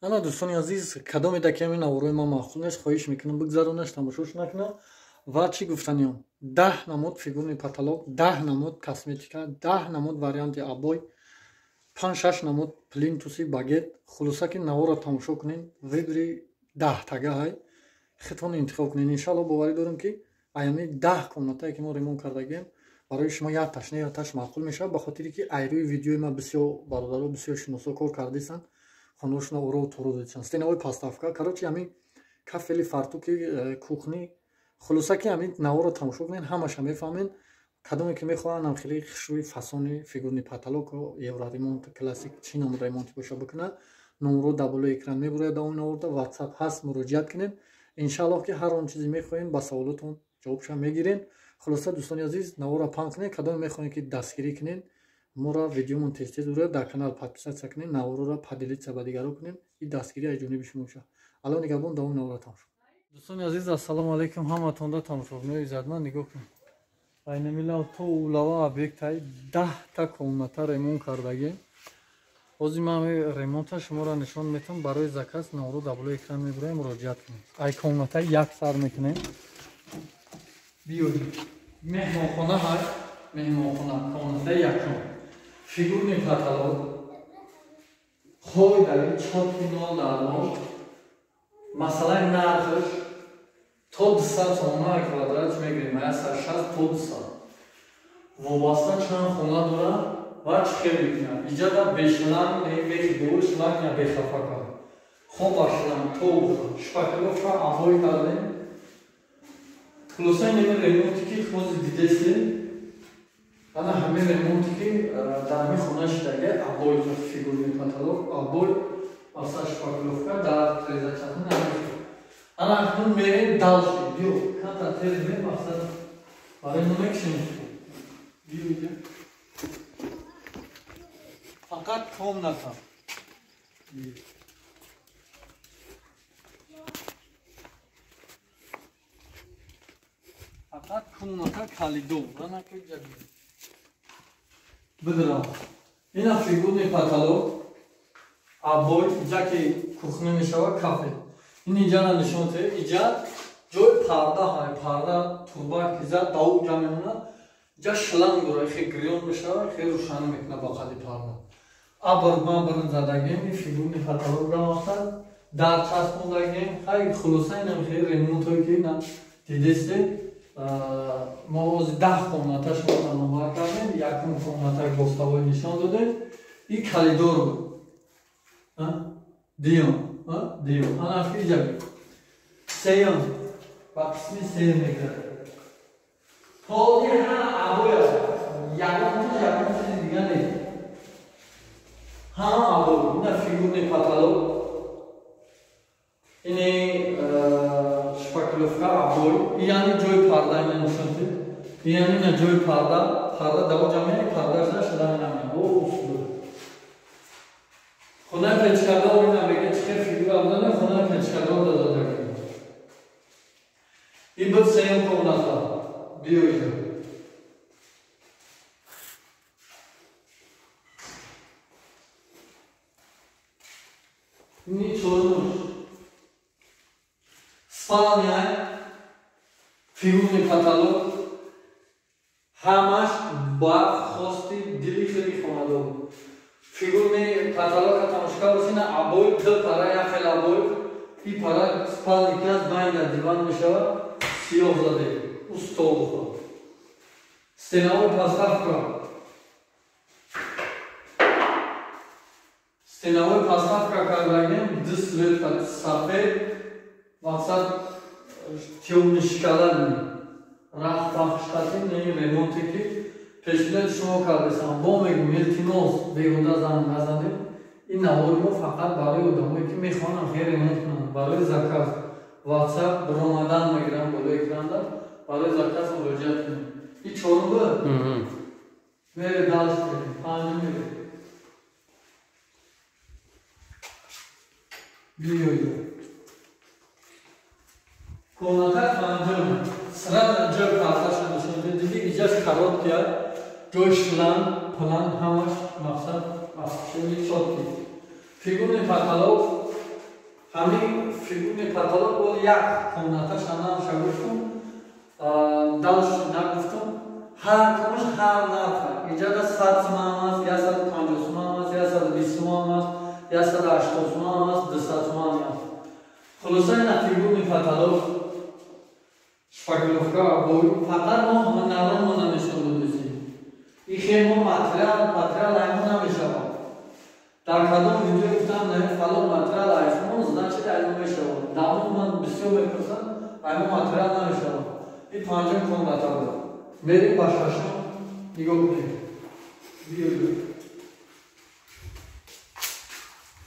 Ана дӯстони азиз, кадоме даки ҳамин наворои ман маъқул нест, хоҳиш мекунам бигзаронаш, тамошош накунам. Ва чӣ гуфтаниём? 10 намуд фигурный потолок, 10 намуд косметика, 10 намуд варианти обой, 5-6 намуд плинтуси багет. Хулоса ки наворро тамошо кунед, выбори 10 тага ҳай, худтон интихоб кунед. Иншалло, боварӣ дорам, ки аями 10 комнатае ки мо ремонт кардагием, барои шумо якташ не якташ маъқул мешавад, ба хотире ки айрӯи видеои ман бисёр бародаро, бисёр шиносо кор кардисанд, хонаошона оро торо додисанд. Стенаҳои подставка, короче, ҳамин кафели фартуки кухни. Хулоса ки ҳамин наворро тамошо кунед, ҳамаша мефаҳмед. Кадоме ки мехоҳанд ам хеле хушрӯи фасони фигурный потолок, евроремонт, классик, чӣ ном ремонти боша бикунад, номро дар болои экран мебурояд, давоми наворда ватсап ҳаст, муроҷиат кунед. Иншааллоҳ ки ҳар он чизе мехоҳем, ба саволотон ҷавобша мегирем. Хулоса, дӯстони азиз, наворро паҳн кунед. Кадоме мехоҳем ки дастгирӣ кунед моро, видеомон тез-тез бурояд, дар канал подписаться кунед, наворро поделиться ба дигарон кунед. Ин дастгирӣ аз ҷониби шумо бошад. Алло нигаҳбон, давоми наворро тамошо. Дӯстони азиз, ассалому алайкум ҳаматонда, тамошобинои иззатманд. Нигоҳ кунед, айнамилав то улава объектаи 10 та комната ремонт кардагем. Ҳозир ман ремонта шуморо нишон метавам. Барои заказ наворо дар болои экран мебуроем, муроҷиат кунед. Ай комнатаи як сар мекунем. Биёед, меҳмонхона ҳай, меҳмонхона, комнатаи якум, фигурный потолок, қоидаи чотки 0 дар 0. Масъалаи нархш то 200 сомона квадрат мегирем, 160 то 200, вобаста чанд хона дорад ва чӣ хел мекунад. Иҷада бешланг мехибо, шланг я бехафа кард, хоба шланг то шпаклёвка, обой кардем. Хулоса, инами ремонте ки ҳозир дидесте, ана ҳамин ремонте ки дар ҳамин хона шидаге, обой, фигурный потолок, обой, маса шпаклёвка, дар трезачатни. Ана акнун мерем дальше. Биё, камтар тез ме, мақсад барои мо мекушем. Биё, фақат комната. Биё, фақат комната, коридор. Бидра, ина фигурный потолок, обой, иҷа ки кухня мешавад, кафе. Ин иҷара нишон те, иҷа ҷои парда ҳай, парда турба ки зад, дау ҷа мемонад. Иҷа шланг дора, хе гирён мешавад, хе рӯшанӣ мекунад ба қади парда. Абр мабр задагем, ин фигурный потолок рамақсад дар часпондагем. Хай, хулоса, инам хе ремонтое ки на дидесте, мо ози 10 комната шумо номбар кардем. Якум комната гостовой нишон додем, и коридор буд. Диём, диём, ана иҷа сеюм, ба қисми сеюм мегузарем. Този ҳама обоя, ягон чиз, ягон чизи дига нест, ҳама обой. Ина фигурный потолок, ини шпаклёвка, обой, яъне ҷои парда. Ина нишон, яъне ина ҷои парда, парда даво ҷамъ пардаша шуда намея. О, усул хонаи печкадор. Ина мега, чӣ хел фигура будана, хонаи печкадор дадада. Ин буд сеюм комната. Биё иҷа, ини чорумуш, спальня, фигурный потолок, ҳамаш ба хости дили хели хонадор. Фигурный потолока тамошо бошина, обой ду пара, як хел обой. И пара спальня ки аст, байна диван мешавад, сиёҳ заде, устол, стенаҳои подставка, стенаҳои подставка кардагем, ду цвет, сафед, мақсад тёмный шоколадный, рахт пахшқати. Не ремонте ки пешниҳоди шумо кардесам, бо мегӯм, илтимос, беҳуда занг назанед. Ин навори мо фақат барои одамое ки мехоҳанд хел ремонт кунанд. Барои заказ ватсап биромадан мегирам болои экранда, барои заказ муроҷиат кунед. И чорум буд, мере дальше, панҷум мере. Биёед, комната панҷум. Сразу ҷои пардаша нишон диди, иҷаш короткия, ҷои шланг план, ҳамаш мақсад освещение чёткий, фигурный потолок. Ҳамин фигурный потолок бол як комнаташ анамша гуфтум, далш нагуфтум. Ҳар кумаш ҳар нарха. Иҷада 100 сумам аст, 150 сумам аст, 120 сумам аст, 180 сумам аст, 200 сумам аст. Хулоса ина фигурный потолок, шпаклёвка, обой. Фақат мо ҳунаронмо намешон додесем. Ихе мо материал аймо намешавад. Дар кадом видео гуфтам, на фалон материал айшумо, значит аймо мешавад. Дамон ман бисёр мепурсам, аймо материал намешавад. И панҷум комната буд. Мерим ба шашум, нигоҳ кунед. Биёед.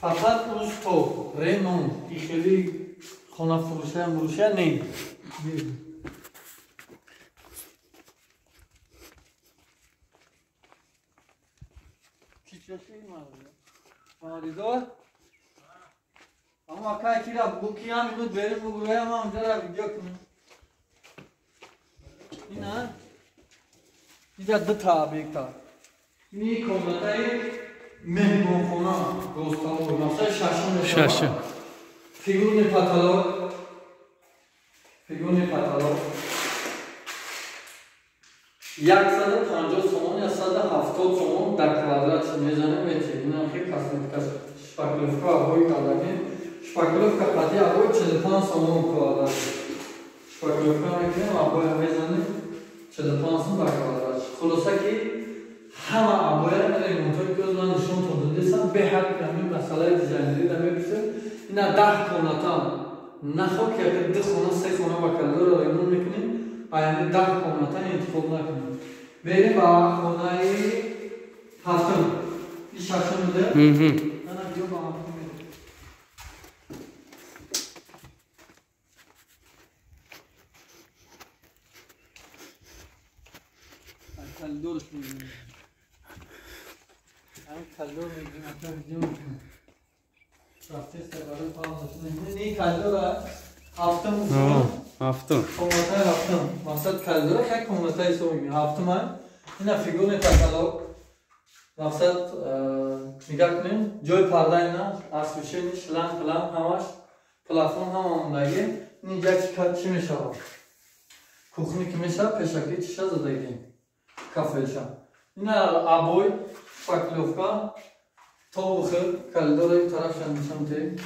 Фақат усто, ремонт, ихели хонафурӯшия мурӯшия не. Биёед. Маризо? Ама акай кира бугу ки ҳам минут берим бугӯям ҳам ҷара видео кунем. Ина? Иҷа дута объекта. Ини комнатаи меҳмонхона, гостовой, масалан шашум мешавад. Шашум. Фигурный потолок. Фигурный потолок. 150 сомон, 170 сомон дар квадрат мезанем метиҳем. Инам хел косметика, шпаклёвка обои кардагем. Шпаклёвка қати обои 45 сомон квадрат. Шпаклёвка мекунем, обоя мезанем 45 сом дар квадрат. Хулоса ки ҳама обоя ремонтҳое ки ман нишон додам, беҳад ҳамин масъалаи дизайнериро мепурсем. Ина 10 комнатам нахо ки агар 2 хона, 3 хона ба коридорро ремонт мекунем, аяни 10 комната интихоб накунем. Мерим ба хонаи ҳафтум. Ин шашум буда? Ана биё ба ҳафтум мерем. Коридорш мебинем. Ҳамин коридор мебинем, ака видео мекунем. Рафтеста барои пауза. Ин коридор ҳафтум. Ҳафтум. Комнатаи ҳафтум. Мақсад коридора як комната ҳисоб мекунем. Ҳафтум ина фигурный потолок. Мақсад нигоҳ кунем, ҷои парда ина, освещение, шланг, план ҳамаш, плафон ҳама мондагӣ. Инҷа чӣ мешавад? Кухни ки мешавад, пешакӣ чиша задагӣ? Кафеша. Ина обой, шпаклёвка, тобухи, коридори тарафша нишон диҳем.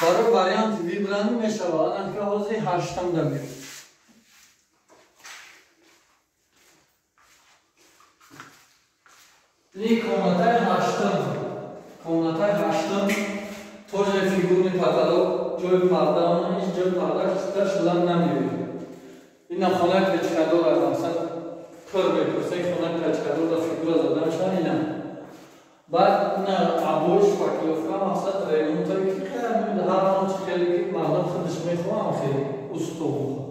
Барои варианти вибрани мешавад, анака ҳозир ҳаштам да биёд. Ин комнатаи ҳаштам, комнатаи ҳаштам тоже фигурный потолок, ҷои парда, ҳеҷ ҷои парда шланг намеояд. Ина хонаи печкадор аст, масалан пур мепурса, ин хонаи печкадор дар фигура зада мешавад, ина. Баъд ина обои, шпаклёвка, мақсад ремонтое ки хеле ҳар он чи хеле ки мардум худаш мехоҳам, хеле усто мехоҳад.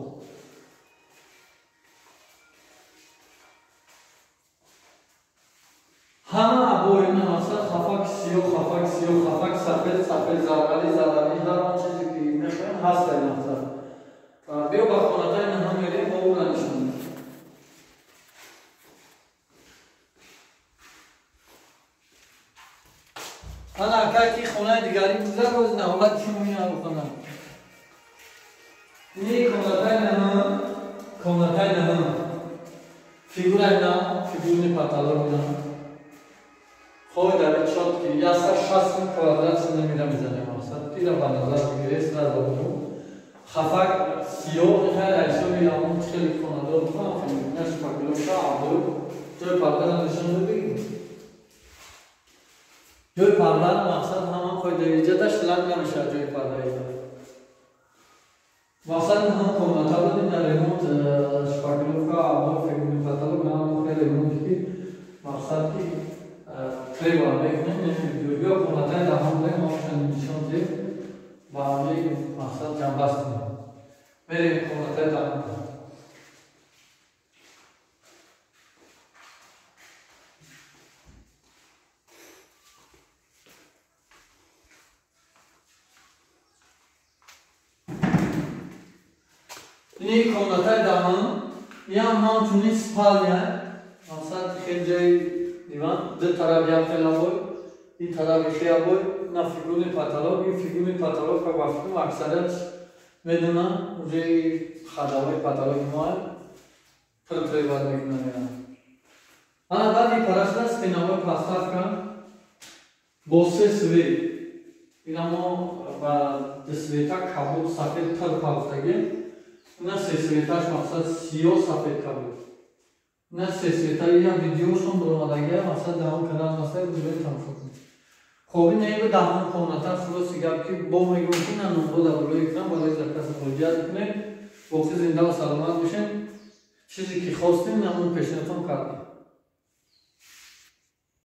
Ҳама обои ина мақсад хафак сиёҳ, хафак сиёҳ, хафак сафед, сафед, зарғали, зарғали, ҳар он чизе ки мехоҳем ҳаст дар ин мақсад. Биё ба хонатаи наҳум мерем, бо ӯра нишон медиҳем. Ана акай ки хонаи дигарӣ гузар, боз навбат ки мо ина хона. Ини комнатаи наҳум, комнатаи наҳум. Фигураи на, фигурный потолок на. Хой дар чот ки 160 квадрат намира мезанем мақсад. Ира ба назар бигиред, сразу буду. Хафак сиёҳ, хеле ҳисоби ҳамон хеле хонадор бухам, хеле шпаклёвка, обои, ҷои пардаро нишон бигиред. Ҷои парда мақсад ҳама қоидаиҷада шланг намешавад ҷои пардаиҷа. Мақсад ҳам комната буд, ина ремонт, шпаклёвка, обои, фигурный потолок, ҳама хеле ремонте ки мақсад ки треба мекунем, биё комнатаи даҳум будем, мо нишон диҳем, ба ҳамаи мақсад ҷамъбаст кунем. Мерем комнатаи даҳум. Ин комнатаи даҳум, иам ҳамчунин спальня, мақсад хеле ҷои Диван ду тараф як хел обой, ин тараф ихе обой, на фигурный потолок. Ин фигурный потолок ба фикрам, аксарият медонам, уже ходовой потолоки мо пир требовать мекунам. Ана баъди парашда стеновой подставка бо се цвет. Ина мо ба ду цвета, кабуд, сафед пир пафтагӣ. Ина се цветаш, мақсад, сиёҳ, сафед, кабуд. Ина се цвета, ина видеошон буромадагия, мақсад, дар он канал ҳаста, бубинед, тамошо кунед. Хоб, ин иб даҳум комната. Хулоси гап ки бо мегӯм ки на номро дар болои экран барои заказ муроҷиат кунед. Боқӣ зиндаву саломат бошед. Чизе ки хостем, намон пешниҳодтон кардем.